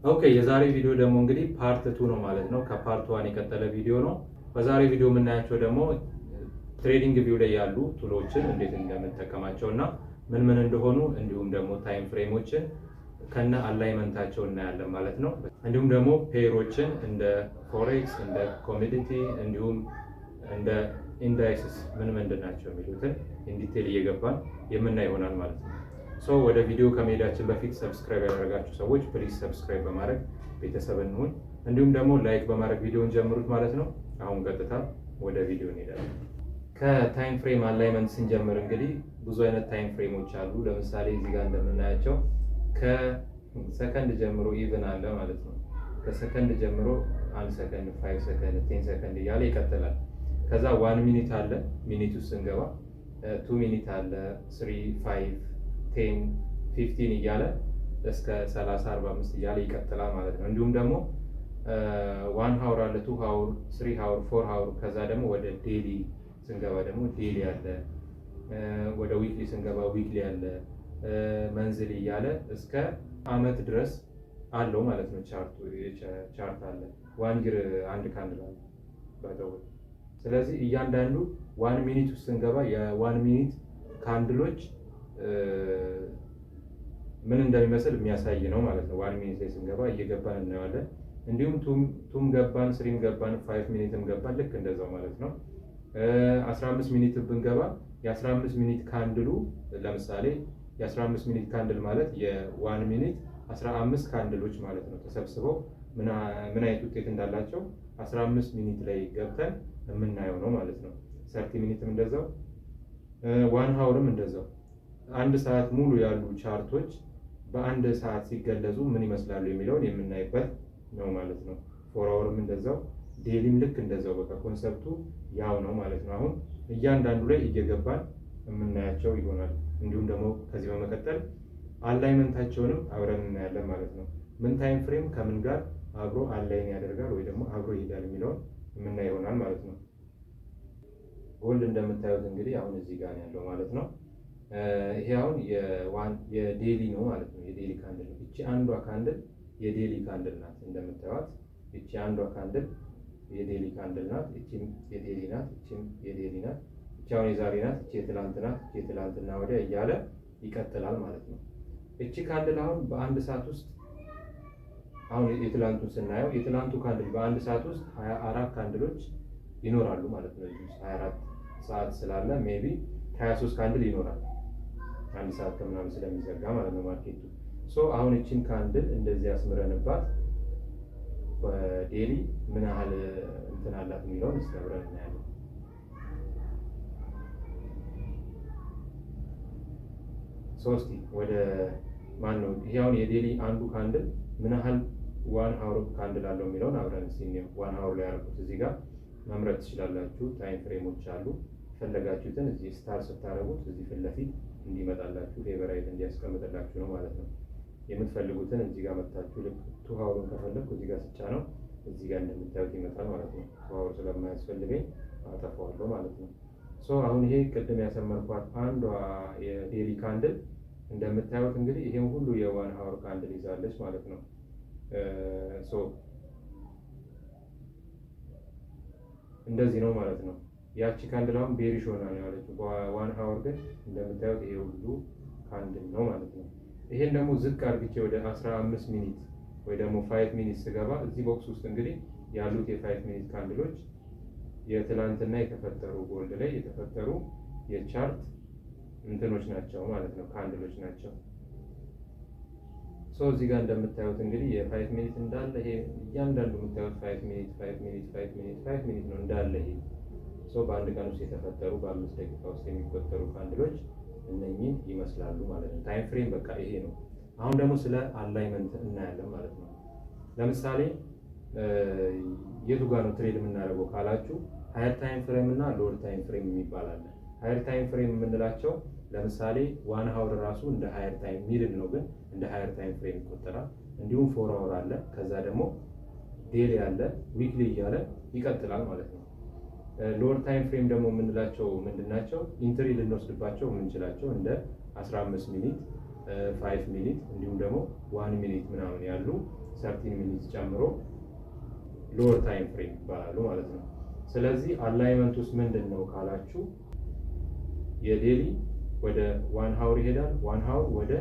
Okay፣ የዛሬ ቪዲዮ ደግሞ እንግዲህ part two ነው ማለት ነው። ከ part one የቀጠለ ቪዲዮ ነው። በዛሬ ቪዲዮ የምናያቸው ደግሞ TradingView ላይ ያሉ tool ኦችን እንዴት እንደምንጠቀማቸው እና ምን ምን እንደሆኑ፣ እንዲሁም ደግሞ time frame ኦችን ከነ alignment ኣቸው እናያለን ማለት ነው። እንዲሁም ደግሞ pair ኦችን እንደ forex፣ እንደ commodity እንዲሁም እንደ indices ምን ምንድን ናቸው የሚሉትን in detail እየገባን የምናይ ይሆናል ማለት ነው። So ወደ ቪዲዮ ከመሄዳችን በፊት subscribe ያላደረጋችሁ ሰዎች please subscribe በማድረግ ቤተሰብ እንሁን። እንዲሁም ደግሞ like በማድረግ ቪዲዮን ጀምሩት ማለት ነው። አሁን ቀጥታ ወደ ቪዲዮ እንሄዳለን። ከ time frame alignment ስንጀምር እንግዲህ ብዙ አይነት time frame ኦች አሉ። ለምሳሌ እዚህ ጋር እንደምናያቸው ከሰከንድ ጀምሮ even አለ ማለት ነው። ከሰከንድ ጀምሮ 1 ሰከንድ፣ 5 ሰከንድ፣ 10 ሰከንድ እያለ ይቀጥላል። ከዛ 1 minute አለ። Minute ውስጥ ስንገባ 2 minute አለ፣ 3፣ 5፣ 10፣ 15 እያለ እስከ 30፣ 45 እያለ ይቀጥላል ማለት ነው። እንዲሁም ደግሞ 1 hour አለ፣ 2 hour፣ 3 hour፣ 4 hour። ከዛ ደግሞ ወደ daily ስንገባ ደግሞ daily አለ። ወደ weekly ስንገባ weekly አለ፣ monthly እያለ እስከ አመት ድረስ አለው ማለት ነው። Chart አለ። 1 year አንድ candle አለ ባይተው። ስለዚህ እያንዳንዱ 1 minute ውስጥ ስንገባ የ 1 minute candle ኦች ምን እንደሚመስል የሚያሳይ ነው ማለት ነው። 1 minute ላይ ስንገባ እየገባን እናየዋለን። እንዲሁም two ም ገባን፣ three ም ገባን፣ 5 minute ም ገባን፣ ልክ እንደዛው ማለት ነው። 15 minute ብንገባ የ15 minute candle ኡ፣ ለምሳሌ የ15 minute candle ማለት የ 1 minute 15 candle ኦች ማለት ነው። ተሰብስበው ምን አይነት ውጤት እንዳላቸው 15 minute ላይ ገብተን የምናየው ነው ማለት ነው። 30 minute ም እንደዛው፣ 1 hour ም እንደዛው፣ አንድ ሰዓት ሙሉ ያሉ chart ኦች በአንድ ሰዓት ሲገለጹ ምን ይመስላሉ የሚለውን የምናይበት ነው ማለት ነው። 4 hour ም እንደዛው፣ daily ም ልክ እንደዛው፣ በቃ concept ኡ ያው ነው ማለት ነው። አሁን እያንዳንዱ ላይ እየገባን የምናያቸው ይሆናል። እንዲሁም ደግሞ ከዚህ በመቀጠል alignment ኣቸውንም አብረን እናያለን ማለት ነው። ምን time frame ከምን ጋር አብሮ align ያደርጋል ወይ ደግሞ አብሮ ይሄዳል የሚለውን የምናይ ይሆናል ማለት ነው። Gold እንደምታዩት እንግዲህ አሁን እዚህ ጋር ነው ያለው ማለት ነው። ይሄ አሁን የ daily ነው ማለት ነው። የ daily candle ነው። እቺ አንዷ candle የ daily candle ናት። እንደምታዩት እቺ አንዷ candle የ daily candle ናት። እቺም የ daily ናት። እቺም የ daily ናት። እቺ አሁን የዛሬ ናት። እቺ የትላንት ናት። እቺ የትላንትና ወዲያ እያለ ይቀጥላል ማለት ነው። እቺ candle አሁን በአንድ ሰዓት ውስጥ፣ አሁን የትላንቱን ስናየው የትላንቱ candle በአንድ ሰዓት ውስጥ 24 candle ኦች ይኖራሉ ማለት ነው። እዚህ ውስጥ 24 ሰዓት ስላለ maybe 23 candle ይኖራል፣ አንድ ሰዓት ከምናምን ስለሚዘጋ ማለት ነው market ኡ። So አሁን እቺን candle እንደዚህ አስምረንባት በ daily ምን ያህል እንትን አላት የሚለውን እስኪ አብረን እናያለን። So እስቲ ወደ ማን ነው፣ ይሄ አሁን የ daily አንዱ candle ምን ያህል 1 hour candle አለው የሚለውን አብረን እስቲ እንየው። 1 hour ላይ ያደረኩት፣ እዚህ ጋር መምረጥ ትችላላችሁ። Time frame ኦች አሉ። የፈለጋችሁትን እዚህ star ስታደርጉት እዚህ ፊት ለፊት እንዲመጣላችሁ favorite እንዲያስቀምጥላችሁ ነው ማለት ነው። የምትፈልጉትን እዚህ ጋር መታችሁ ልክ 2 hour ኡን ከፈለግኩ እዚህ ጋር ስጫነው እዚህ ጋር እንደምታዩት ይመጣል ማለት ነው። 2 hour ስለማያስፈልገኝ አጠፋዋለሁ ማለት ነው። So አሁን ይሄ ቅድም ያሰመርኳት አንዷ የ daily candle እንደምታዩት እንግዲህ ይሄን ሁሉ የ 1 hour candle ይዛለች ማለት ነው። So እንደዚህ ነው ማለት ነው። ያቺ candle አሁን bearish ሆና ነው ያለችው። በ 1 hour ግን እንደምታዩት ይሄ ሁሉ candle ነው ማለት ነው። ይሄን ደግሞ ዝቅ አድርግቼ ወደ 15 minute ወይ ደግሞ 5 minute ስገባ እዚህ box ውስጥ እንግዲህ ያሉት የ 5 minute candle ኦች የትላንትና የተፈጠሩ gold ላይ የተፈጠሩ የ chart እንትኖች ናቸው ማለት ነው፣ candle ኦች ናቸው። So እዚህ ጋር እንደምታዩት እንግዲህ የ 5 minute እንዳለ ይሄ እያንዳንዱ የምታዩት 5 minute፣ 5 minute፣ 5 minute፣ 5 minute ነው እንዳለ ይሄ። So በአንድ ቀን ውስጥ የተፈጠሩ፣ በ5 ደቂቃ ውስጥ የሚቆጠሩ candle ኦች እነኚህን ይመስላሉ ማለት ነው። Time frame በቃ ይሄ ነው። አሁን ደግሞ ስለ alignment እናያለን ማለት ነው። ለምሳሌ የቱ ጋር ነው trade የምናደርገው ካላችሁ higher time frame እና lower time frame የሚባል አለ። Higher time frame የምንላቸው ለምሳሌ 1 hour ራሱ እንደ higher time middle ነው፣ ግን እንደ higher time frame ይቆጠራል። እንዲሁም 4 hour አለ፣ ከዛ ደግሞ daily አለ፣ weekly እያለ ይቀጥላል ማለት ነው። Lower time frame ደግሞ የምንላቸው ምንድን ናቸው? Entry ልንወስድባቸው የምንችላቸው እንደ 15 minute፣ 5 minute እንዲሁም ደግሞ 1 minute ምናምን ያሉ 30 minute ጨምሮ lower time frame ይባላሉ ማለት ነው። ስለዚህ alignment ውስጥ ምንድን ነው ካላችሁ የ daily ወደ 1 hour ይሄዳል፣ 1 hour ወደ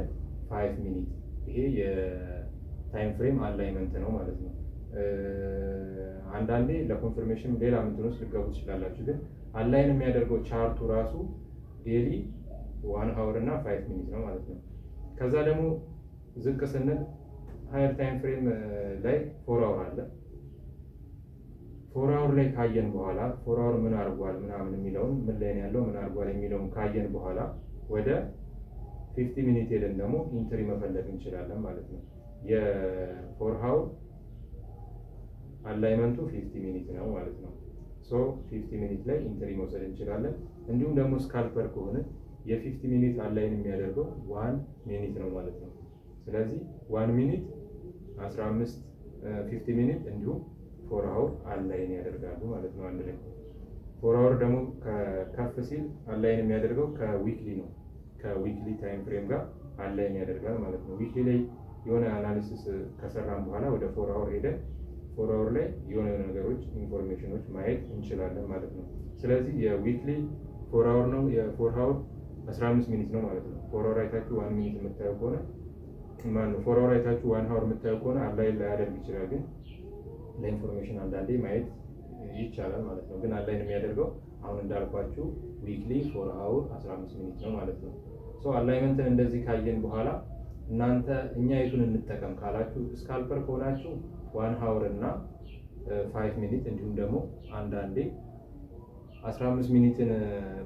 5 minute። ይሄ የ time frame alignment ነው ማለት ነው። አንዳንዴ ለ confirmation ሌላ ምንትን ውስጥ ልገቡ ትችላላችሁ። ግን align የሚያደርገው chart ኡ ራሱ daily፣ 1 hour እና 5 minute ነው ማለት ነው። ከዛ ደግሞ ዝቅ ስንል higher time frame ላይ 4 hour አለ። 4 hour ላይ ካየን በኋላ 4 hour ምን አድርጓል ምናምን የሚለውን፣ ምን ላይ ነው ያለው፣ ምን አድርጓል የሚለውን ካየን በኋላ ወደ 15 minute ሄደን ደግሞ entry መፈለግ እንችላለን ማለት ነው። የ 4 hour alignment ኡ 15 minute ነው ማለት ነው። So 15 minute ላይ entry መውሰድ እንችላለን። እንዲሁም ደግሞ scalper ከሆነ የ 15 minute align የሚያደርገው 1 minute ነው ማለት ነው። ስለዚህ 1 minute፣ 15፣ 15 minute እንዲሁም 4 hour align ያደርጋሉ ማለት ነው አንድ ላይ። 4 hour ደግሞ ከፍ ሲል align የሚያደርገው ከ weekly ነው። ከ weekly time frame ጋር align ያደርጋል ማለት ነው። Weekly ላይ የሆነ analysis ከሰራን በኋላ ወደ 4 hour ሄደን 4 hour ላይ የሆነ ነገሮች፣ information ኖች ማየት እንችላለን ማለት ነው። ስለዚህ የ weekly 4 hour ነው፣ የ 4 hour 15 minute ነው ማለት ነው። 4 hour አይታችሁ 1 minute የምታየው ከሆነ፣ ማነው፣ 4 hour አይታችሁ 1 hour የምታየው ከሆነ align ላያደርግ ይችላል፣ ግን ለ information አንዳንዴ ማየት ይቻላል ማለት ነው። ግን align የሚያደርገው አሁን እንዳልኳችሁ weekly፣ 4 hour፣ 15 minute ነው ማለት ነው። So alignment ን እንደዚህ ካየን በኋላ እናንተ እኛ የቱን እንጠቀም ካላችሁ scalper ከሆናችሁ 1 hour እና 5 minute እንዲሁም ደግሞ አንዳንዴ 15 minute ን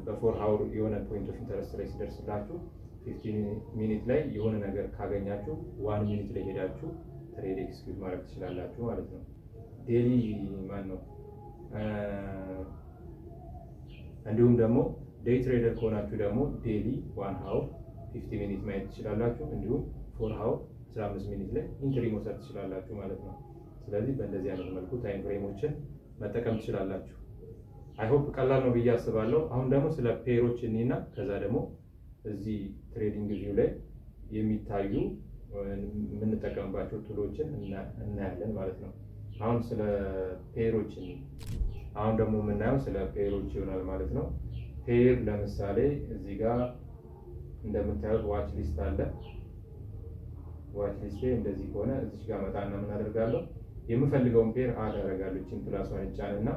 በ 4 hour የሆነ point of interest ላይ ሲደርስላችሁ፣ 15 minute ላይ የሆነ ነገር ካገኛችሁ 1 minute ላይ ሄዳችሁ trade execute ማድረግ ትችላላችሁ ማለት ነው። Daily ማን ነው፣ እንዲሁም ደግሞ day trader ከሆናችሁ ደግሞ daily፣ 1 hour፣ 15 minute ማየት ትችላላችሁ። እንዲሁም 4 hour፣ 15 minute ላይ entry መውሰድ ትችላላችሁ ማለት ነው። ስለዚህ በእንደዚህ አይነት መልኩ time frame ኦችን መጠቀም ትችላላችሁ። I hope ቀላል ነው ብዬ አስባለሁ። አሁን ደግሞ ስለ pair ኦች እኔና ከዛ ደግሞ እዚህ TradingView ላይ የሚታዩ የምንጠቀምባቸው tool ኦችን እናያለን ማለት ነው። አሁን ስለ pair ኦች፣ አሁን ደግሞ የምናየው ስለ pair ኦች ይሆናል ማለት ነው። Pair ለምሳሌ እዚህ ጋር እንደምታዩት watch list አለ። Watch list ኤ እንደዚህ ከሆነ እዚች ጋር መጣና ምን አደርጋለሁ? የምፈልገውን pair add አደርጋለሁ። ይህችን plus ዋን እጫንና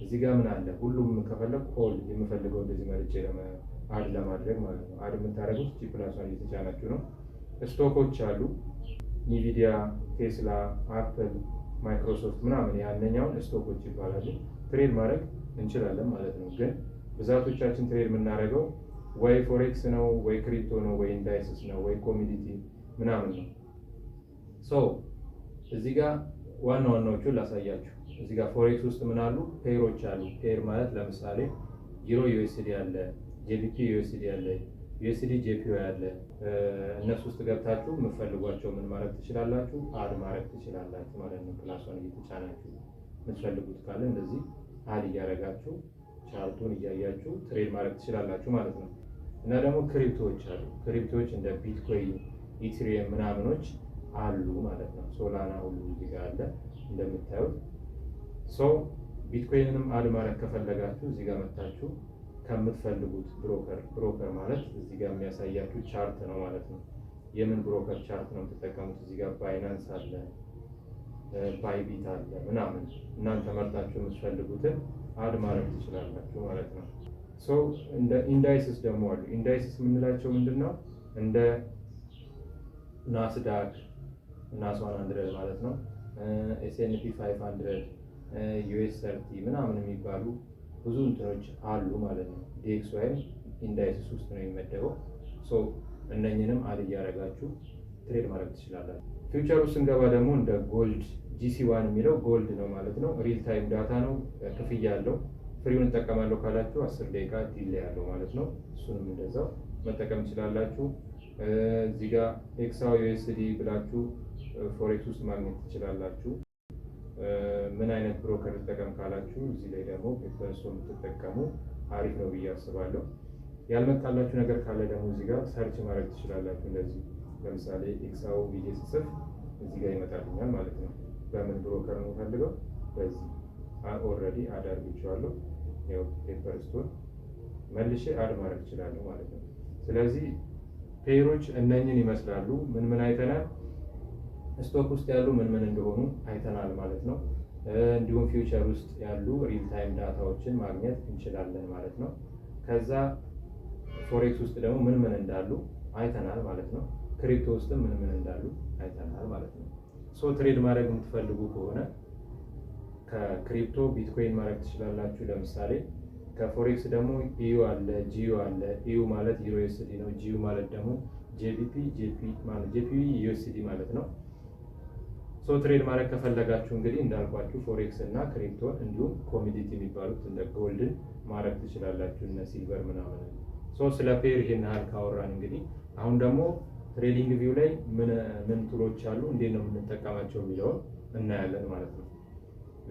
እዚህ ጋር ምን አለ፣ ሁሉም ከፈለግ all፣ የምፈልገው እንደዚህ መርጬ add ለማድረግ ማለት ነው። Add የምታደርጉት እቺ plus ዋን እየተጫናችሁ ነው። Stock ኦች አሉ፣ Nvidia፣ Tesla፣ Apple፣ Microsoft ምናምን ያነኛውን stock ኦች ይባላሉ። Trade ማድረግ እንችላለን ማለት ነው። ግን ብዛቶቻችን trade የምናደርገው ወይ forex ነው፣ ወይ crypto ነው፣ ወይ indices ነው፣ ወይ commodity ምናምን ነው። So እዚህ ጋር ዋና ዋናዎቹን ላሳያችሁ። እዚህ ጋር forex ውስጥ ምን አሉ? Pair ኦች አሉ። Pair ማለት ለምሳሌ Euro USD አለ፣ GBP USD አለ፣ USD JPY አለ። እነሱ ውስጥ ገብታችሁ የምትፈልጓቸው ምን ማድረግ ትችላላችሁ? Add ማድረግ ትችላላችሁ ማለት ነው። Plus ዋን እየተጫናችሁ የምትፈልጉት ካለ እንደዚህ add እያደረጋችሁ chart ኡን እያያችሁ trade ማድረግ ትችላላችሁ ማለት ነው። እና ደግሞ crypto ዎች አሉ። Crypto ዎች እንደ Bitcoin፣ Ethereum ምናምኖች አሉ ማለት ነው። Solana ሁሉ እዚህ ጋር አለ እንደምታዩት። So Bitcoin ንም add ማድረግ ከፈለጋችሁ እዚህ ጋር መታችሁ ከምትፈልጉት broker፣ broker ማለት እዚህ ጋር የሚያሳያችሁ chart ነው ማለት ነው። የምን broker chart ነው የምትጠቀሙት? እዚህ ጋር Binance አለ፣ Bybit አለ ምናምን፣ እናንተ መርጣችሁ የምትፈልጉትን add ማድረግ ትችላላችሁ ማለት ነው። So እንደ indices ደግሞ አሉ። Indices የምንላቸው ምንድን ነው? እንደ Nasdaq፣ Nas 100 ማለት ነው፣ S&P 500፣ US 30 ምናምን የሚባሉ ብዙ እንትኖች አሉ ማለት ነው። DXY ም indices ውስጥ ነው የሚመደበው። So እነኝንም add እያደረጋችሁ trade ማድረግ ትችላላችሁ። Future ውስጥ ስንገባ ደግሞ እንደ gold፣ GC1 የሚለው gold ነው ማለት ነው። Real time data ነው፣ ክፍያ አለው። Free ውን እጠቀማለሁ ካላችሁ 10 ደቂቃ delay ያለው ማለት ነው። እሱንም እንደዛው መጠቀም ትችላላችሁ። እዚህ ጋር XAU USD ብላችሁ forex ውስጥ ማግኘት ትችላላችሁ። ምን አይነት broker ልጠቀም ካላችሁ እዚህ ላይ ደግሞ Pepperstone የምትጠቀሙ አሪፍ ነው ብዬ አስባለሁ። ያልመጣላችሁ ነገር ካለ ደግሞ እዚህ ጋር search ማድረግ ትችላላችሁ። እንደዚህ ለምሳሌ XAU ብዬ ስጽፍ እዚህ ጋር ይመጣልኛል ማለት ነው። በምን broker ነው የምፈልገው? በዚህ already add አድርጌዋለሁ። ያው Pepperstone መልሼ add ማድረግ እችላለሁ ማለት ነው። ስለዚህ pair ኦች እነኝን ይመስላሉ። ምን ምን አይተናል? Stock ውስጥ ያሉ ምን ምን እንደሆኑ አይተናል ማለት ነው። እንዲሁም future ውስጥ ያሉ real time data ዎችን ማግኘት እንችላለን ማለት ነው። ከዛ forex ውስጥ ደግሞ ምን ምን እንዳሉ አይተናል ማለት ነው። Crypto ውስጥም ምን ምን እንዳሉ አይተናል ማለት ነው። So trade ማድረግ የምትፈልጉ ከሆነ ከ crypto ቢትኮይን ማድረግ ትችላላችሁ። ለምሳሌ ከ forex ደግሞ EU አለ፣ GU አለ። EU ማለት EURUSD ነው። GU ማለት ደግሞ GBP JP USD ማለት ነው። So trade ማድረግ ከፈለጋችሁ እንግዲህ እንዳልኳችሁ forex እና crypto ን እንዲሁም commodity የሚባሉት እንደ gold ን ማድረግ ትችላላችሁ፣ እነ silver ምናምን። So ስለ pair ይሄን ያህል ካወራን እንግዲህ አሁን ደግሞ TradingView ላይ ምን ምን tool ኦች አሉ፣ እንዴት ነው የምንጠቀማቸው የሚለውን እናያለን ማለት ነው።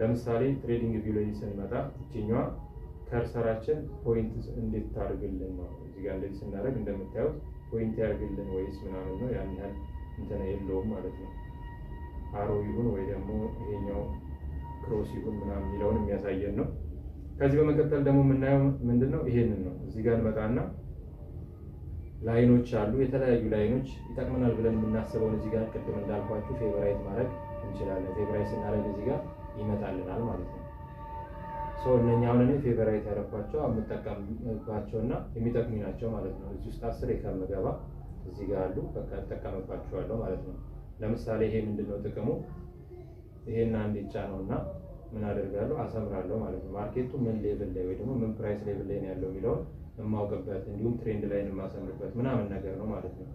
ለምሳሌ TradingView ላይ ስንመጣ ይችኛዋ cursor ኣችን point እንዴት ታደርግልን ነው። እዚህ ጋር እንደዚህ ስናደርግ እንደምታዩት point ያደርግልን ወይስ ምናምን ነው። ያን ያህል እንትን የለውም ማለት ነው። Arrow ይሁን ወይ ደግሞ ይሄኛው cross ይሁን ምናምን የሚለውን የሚያሳየን ነው። ከዚህ በመቀጠል ደግሞ የምናየው ምንድን ነው? ይሄንን ነው። እዚህ ጋር እንመጣና line ኦች አሉ። የተለያዩ line ኦች ይጠቅመናል ብለን የምናስበውን እዚህ ጋር ቅድም እንዳልኳችሁ favorite ማድረግ እንችላለን። Favorite ስናደርግ እዚህ ጋር ይመጣልናል ማለት ነው። So እነኛ አሁን እኔ favorite ያደረኳቸው የምጠቀምባቸው እና የሚጠቅሙኝ ናቸው ማለት ነው። እዚህ ውስጥ 10 ከምገባ እዚህ ጋር አሉ፣ በቃ እጠቀምባቸዋለሁ ማለት ነው። ለምሳሌ ይሄ ምንድነው ጥቅሙ? ይሄን አንድ ነው እና ምን አደርጋለሁ? አሰምራለሁ ማለት ነው። Market ኡ ምን level ላይ ወይ ደግሞ ምን price level ላይ ነው ያለው የሚለውን የማውቅበት እንዲሁም trend line የማሰምርበት ምናምን ነገር ነው ማለት ነው።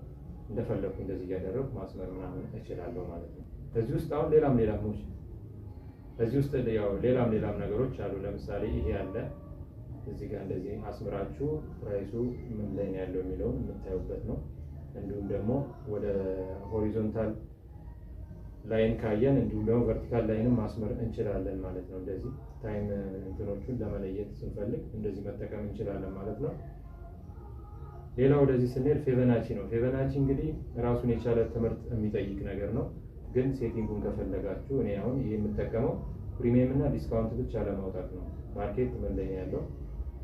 እንደፈለኩ እንደዚህ እያደረኩ ማስመር ምናምን እችላለሁ ማለት ነው። እዚህ ውስጥ አሁን ሌላም ሌላም እዚህ ውስጥ ያው ሌላም ሌላም ነገሮች አሉ። ለምሳሌ ይሄ አለ፣ እዚህ ጋር እንደዚህ አስምራችሁ price ኡ ምን ላይ ነው ያለው የሚለውን የምታዩበት ነው። እንዲሁም ደግሞ ወደ horizontal line ካየን እንዲሁም ደግሞ vertical line ም ማስመር እንችላለን ማለት ነው። እንደዚህ time እንትኖቹን ለመለየት ስንፈልግ እንደዚህ መጠቀም እንችላለን ማለት ነው። ሌላ ወደዚህ ስንሄድ Fibonacci ነው። Fibonacci እንግዲህ ራሱን የቻለ ትምህርት የሚጠይቅ ነገር ነው። ግን setting ኡን ከፈለጋችሁ እኔ አሁን ይህ የምጠቀመው premium እና discount ብቻ ለማውጣት ነው። Market ምን ላይ ነው ያለው?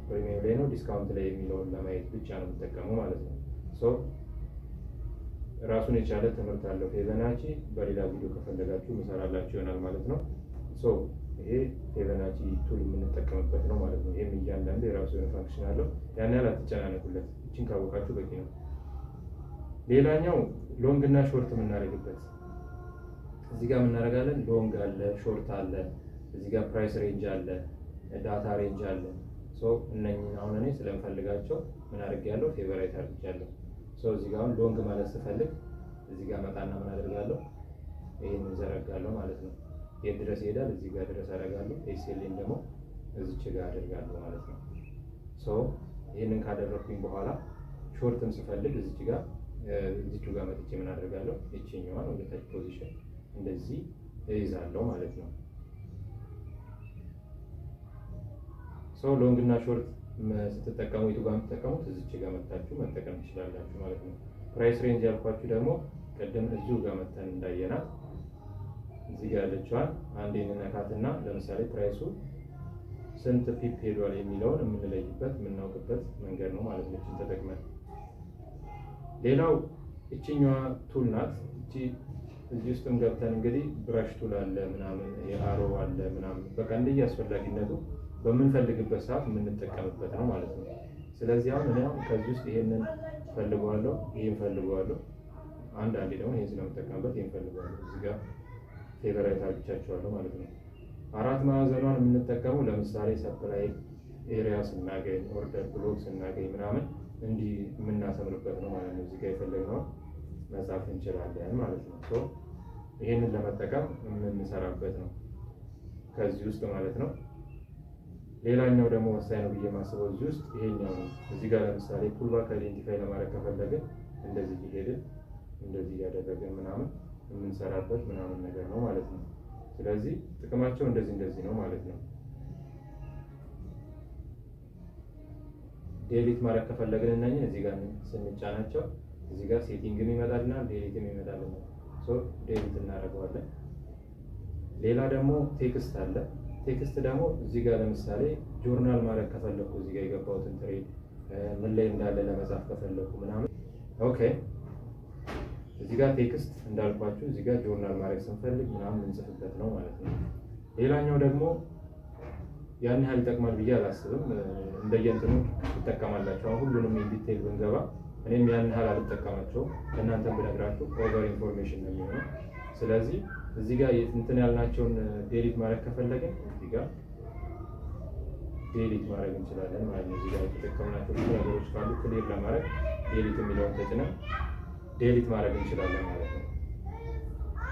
Premium ላይ ነው discount ላይ የሚለውን ለማየት ብቻ ነው የምጠቀመው ማለት ነው። So ራሱን የቻለ ትምህርት አለው Fibonacci። በሌላ ቪዲዮ ከፈለጋችሁ ምሰራላችሁ ይሆናል ማለት ነው። So ይሄ Fibonacci tool የምንጠቀምበት ነው ማለት ነው። ይህም እያንዳንዱ የራሱ የሆነ function አለው። ያን ያህል አትጨናነቁለት፣ ይችን ካወቃችሁ በቂ ነው። ሌላኛው long እና short የምናደርግበት እዚህ ጋር የምናደርጋለን። Long አለ፣ short አለ፣ እዚህ ጋር price range አለ፣ data range አለ። So እነኝህን አሁን እኔ ስለምፈልጋቸው ምን አድርጌያለሁ? Favorite አድርጌያለሁ። So እዚህ ጋር አሁን long ማለት ስፈልግ እዚህ ጋር መጣና ምን አደርጋለሁ? ይሄንን ዘረጋለሁ ማለት ነው። የት ድረስ ይሄዳል? እዚህ ጋር ድረስ አደርጋለሁ። SL ን ደግሞ እዚች ጋር አደርጋለሁ ማለት ነው። So ይህንን ካደረኩኝ በኋላ short ም ስፈልግ እዚች ጋር መጥቼ ምን አደርጋለሁ? ይችኛዋን ወደ ታች position እንደዚህ እይዛለሁ ማለት ነው። So long እና short ስትጠቀሙ የቱ ጋር የምትጠቀሙት እዚች ጋር መታችሁ መጠቀም ትችላላችሁ ማለት ነው። Price range ያልኳችሁ ደግሞ ቅድም እዚሁ ጋር መተን እንዳየናት እዚህ ጋር ያለችዋን አንዴ እንነካትና ለምሳሌ price ኡ ስንት pip ሄዷል የሚለውን የምንለይበት የምናውቅበት መንገድ ነው ማለት ነው። እችን ተጠቅመን ሌላው እችኛዋ tool ናት። እቺ እዚህ ውስጥም ገብተን እንግዲህ brush tool አለ ምናምን፣ የ arrow አለ ምናምን፣ በቃ እንደየ አስፈላጊነቱ በምንፈልግበት ሰዓት የምንጠቀምበት ነው ማለት ነው። ስለዚህ አሁን እኔ አሁን ከዚህ ውስጥ ይሄንን ፈልገዋለሁ፣ ይሄን ፈልገዋለሁ፣ አንዳንዴ ደግሞ ይሄን ስለምጠቀምበት ይሄን ፈልገዋለሁ። እዚህ ጋር favorite አድርጌያቸዋለሁ ማለት ነው። አራት ማዕዘኗን የምንጠቀመው ለምሳሌ supply area ስናገኝ፣ order block ስናገኝ ምናምን እንዲህ የምናሰምርበት ነው ማለት ነው። እዚህ ጋር የፈለግነውን መጻፍ እንችላለን ማለት ነው። So ይሄንን ለመጠቀም የምንሰራበት ነው ከዚህ ውስጥ ማለት ነው። ሌላኛው ደግሞ ወሳኝ ነው ብዬ የማስበው እዚህ ውስጥ ይሄኛው ነው። እዚህ ጋር ለምሳሌ pullback identify ለማድረግ ከፈለግን እንደዚህ እየሄድን እንደዚህ እያደረግን ምናምን የምንሰራበት ምናምን ነገር ነው ማለት ነው። ስለዚህ ጥቅማቸው እንደዚህ እንደዚህ ነው ማለት ነው። Delete ማድረግ ከፈለግን እነኝን እዚህ ጋር ስንጫናቸው እዚህ ጋር setting ም ይመጣልናል፣ delete ም ይመጣልናል። Delete እናደርገዋለን። ሌላ ደግሞ text አለ። Text ደግሞ እዚህ ጋር ለምሳሌ ጆርናል ማድረግ ከፈለኩ፣ እዚህ ጋር የገባሁትን trade ምን ላይ እንዳለ ለመጻፍ ከፈለኩ ምናምን፣ okay፣ እዚህ ጋር text እንዳልኳችሁ እዚህ ጋር ጆርናል ማድረግ ስንፈልግ ምናምን የምንጽፍበት ነው ማለት ነው። ሌላኛው ደግሞ ያን ያህል ይጠቅማል ብዬ አላስብም። እንደየእንትኑ ትጠቀማላችሁ። አሁን ሁሉንም detail ብንገባ እኔም ያን ያህል አልጠቀማቸውም። ለእናንተም ብነግራችሁ over information ነው የሚሆነው። ስለዚህ እዚህ ጋር እንትን ያልናቸውን delete ማድረግ ከፈለግን እዚህ ጋር delete ማድረግ እንችላለን ማለት ነው። እዚህ ጋር የተጠቀምናቸው ብዙ ነገሮች ካሉ clear ለማድረግ delete የሚለውን ተጭነን delete ማድረግ እንችላለን ማለት ነው።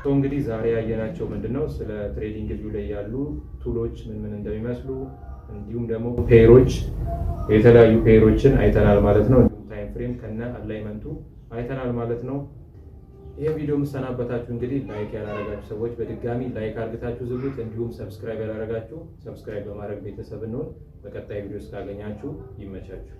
እንግዲህ ዛሬ ያየናቸው ምንድነው፣ ስለ TradingView ላይ ያሉ tool ኦች ምን ምን እንደሚመስሉ፣ እንዲሁም ደግሞ pair ኦች፣ የተለያዩ pair ኦችን አይተናል ማለት ነው። እንዲሁም time frame ከነ alignment ኡ አይተናል ማለት ነው። ይህ ቪዲዮ የምሰናበታችሁ እንግዲህ like ያላረጋችሁ ሰዎች በድጋሚ like አርግታችሁ ዝጉት። እንዲሁም subscribe ያላረጋችሁ subscribe በማድረግ ቤተሰብ እንሆን። በቀጣይ ቪዲዮ እስካገኛችሁ ይመቻችሁ።